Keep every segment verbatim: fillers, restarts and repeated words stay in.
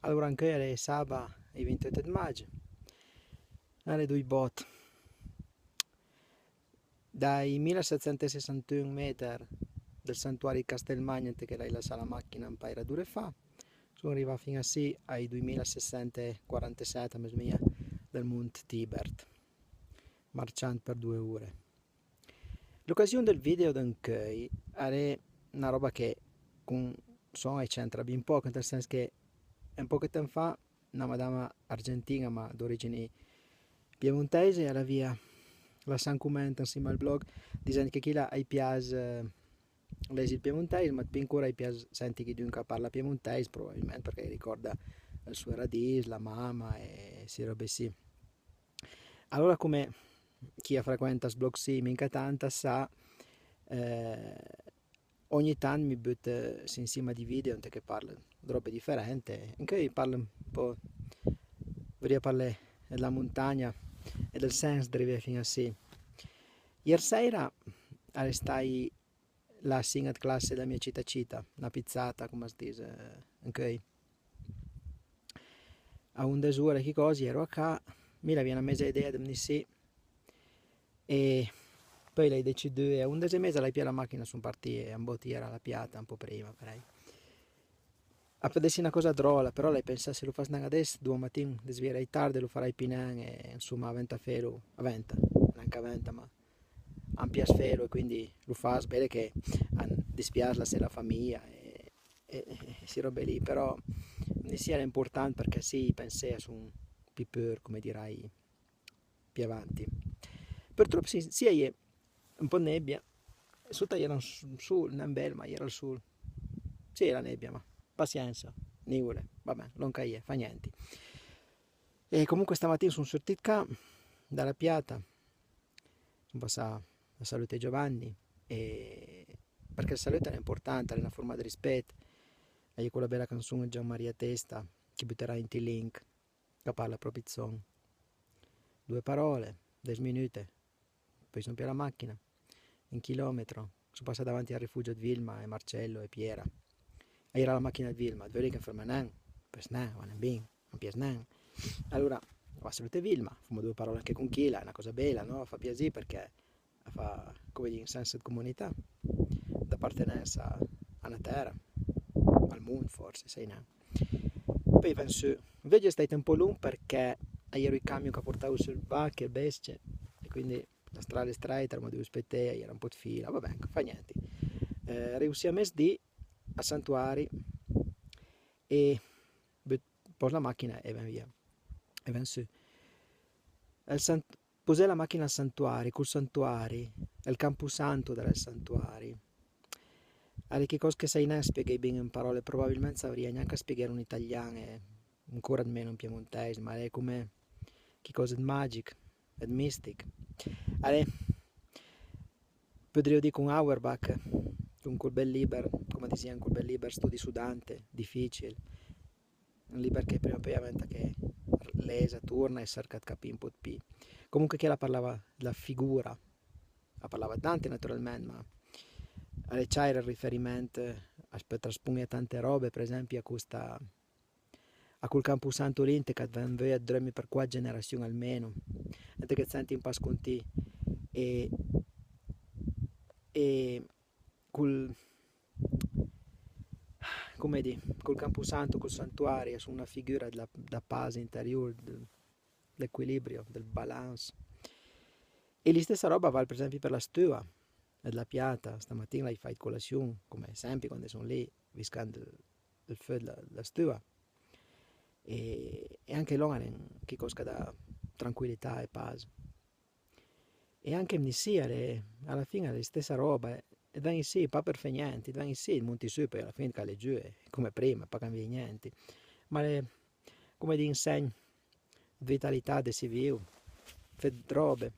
Alora, ancheuj a l'é saba, ij vinteuit ëd maj, a l'é doi bòt. Dai mila setsent e sessantun meter dël santuari ëd Castelmagno, ant che l'hai lassà la màchina un paira d'ore fa, son rivà fin-a sì ai doimila sessent e quarantesèt, a më smija, dël mont Tibert, marciand për doe ore. L'ocasion dël video d'ancheuj a l'é na ròba che con sòn a-i c'entra bin pòch, ant ël sens che un pòch ëd temp fa na madama argentin-a, ma d'origini piemontèise, a l'avìa lassà un comment ansima al blog disend che chila a-j pias, eh, lesi ël piemontèis, ma ëd pì ancora a-j pias senti chidun ch'a parla piemontèis, probabilment përchè a-j ricòrda ël so radis, la mama e si ròbe sì. Alora, come chi a frequenta sto blog sì minca tant a sa, eh, ogni tant mi bute ansima dij video ant che parle ëd ròbe diferente. Ancheuj parle un pò, vorìa parlé dla montagna e dël sens d'rivé fin-a sì. Ier sèira a l'é stai la sin-a ëd classe dla mia cita cita, na pizzata, come as dis, eh, ancheuj. A ondëzh ore chicòs i ero a ca, mi l'avìa na meza idea ëd vnì sì, e peui l'hai decidù, e a ondëzh e meza l'hai pijà la màchina, son partì, e un bòt i era a la piata un pò prima, parèj. A peuss esse na còsa dròla, però l'hai pensà, se lo fas nen adess, doman matin i desvierai tard e lo farai pì nen, e ansoma, a venta felo, a venta, nen ch'a venta, ma a m'pias felo e quindi lo fas, vede che a dispias lassé la famija e, e, e si ròbe lì, però sì, a l'é important përchè sì, ij pensé a son pì pur, come dirai pì avanti. Purtròp sì, sì, a-i é un pò ëd nebia, sota a-i era un s-, un sol, nen bel, ma a-i era ël sol. Sì, a-i era nebia, ma pasiensa, nìvole, va ben, lòn ch'a-i é, fa gnente. E comunque stamatin son surtì ëd ca, da la piata, son passà a saludé Giovanni, e përchè ël salut a l'é important, a l'é na forma ëd rispet, a-i é cola bela canson ëd Gian Maria Testa, ch'i buterai ant ij link, ch'a parla pròpi ëd sòn. Doe paròle, des minute, peui son pijà la màchina, un chilòmetro, son passà davanti al rifugio ëd Vilma e Marcello e Piera. A-i era la màchina ëd Vilma, it veule ch'am ferme nen? Peuss nen, a va nen bin, a m'pias nen. Alora, a va saluté Vilma, foma doe paròle anche con chila, a l'é na còsa bela, nò? A fa piasì përchè a fa, come dì, un sens ëd comunità, d'apartenensa a na tèra, al mond, fòrse, sai nen. Peui ven sù. Ënvece a l'é stàit un pò longh përchè a-i ero ij camion ch'a portavo sù ëd vache e bestie, e quindi la stra a l'é strèita, l'oma dovù speté, a-i era un pò ëd fila, va ben, fa gnente. Eh, arivo sì a mesdì al santuari e but-, pòs la màchina e ven via. E ven sù. Ël sant-, Posé la màchina al santuari, col santuari, ël camposanto a l'é ël santuari. A l'é chicòs che sai nen spieghé bin an paròle, probabilment savrìa gnanca spieghelo an italian e ancora ëd meno an piemontèis, ma a l'é come chicòs ëd magic, ëd mistic. A l'é, podrìo dì con Auerbach, con col bel lìber, come a disìa, col bel lìber Studi su Dante, dificil, un lìber che prima o peui a venta che lese, torna e serca ëd capì un pò ëd pì. Comunque chila a parlava dla figura, a parlava ëd Dante naturalment, ma a l'é ciàir ël riferiment, as peul traspon-je a tante ròbe, për esempi a costa, a col camposanto lì, ant che it ven veuje ëd dreumi për quat generassion almeno, ant che it senti un pà scontì e, e col, come dì, col camposanto, col santuari, a son na figura dla, dla pace interior, dël, dl'equilibrio, dël balans. E l'istessa ròba a val, për esempi, për la stua dla piata. Stamatin l'hai fàit colasiun, come esempi, quande son lì, viscand ël, ël feu dla, dla stua. E, e anche lòn a l'é un chicòs ch'a dà tranquilità e pace. E anche vnì sì a l'é, a la fin a l'é l'istessa ròba, e, it ven sì, pa për fé gnente, it ven sì, it monte sù, peui a la fin it cale giù, e come prima, pa cambié gnente. Ma a l'é, come dì, un segn ëd vitalità, de esse viv, fé ëd ròbe.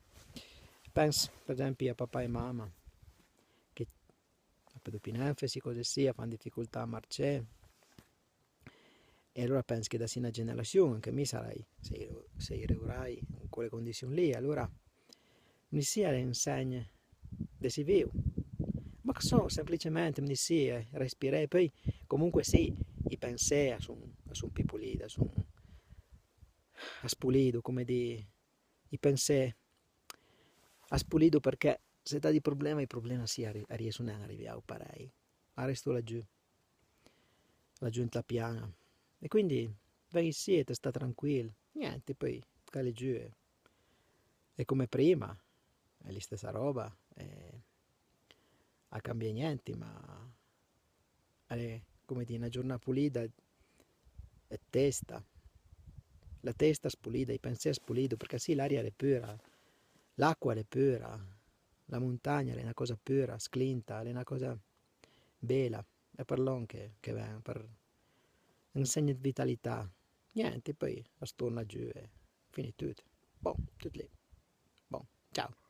Pens, për esempi, a papà e mama, che a peudo pì nen fé sti còse sì, a fan dificoltà a marcé, e alora pens che da sì na generassion anche mi sarai, se i, se i rivrai an cole condision lì, alora vnì sì a l'é un segn de esse viv. Ma ch'a son semplicement vnì sì, eh, respiré, peui comunque sì, ij pensé a son, a son pì polide, a son, a spolido, come dì, i pensé a spolido, përchè se t'has dij problema, ij problema sì, a ri-, a rieso nen a arivé parèj, a resto lagiù, lagiù ant la pian-a. E quindi ven-e sì e te sta tranquil, niente, peui cale giù e, e come prima, a l'é l'istessa ròba, e a cambia niente, ma a l'é, come dì, na giornà polida ëd testa. La testa spolida, ij pensé spolido, përchè sì, l'aria a l'é pura, l'acqua a l'é pura, la montagna a l'é na còsa pura, sclinta, a l'é na còsa bela, a l'é për lòn che, che ven, për un segn ëd vitalità. Niente, peui as torna giù e finì tut. Bon, tut lì. Bon, ciao.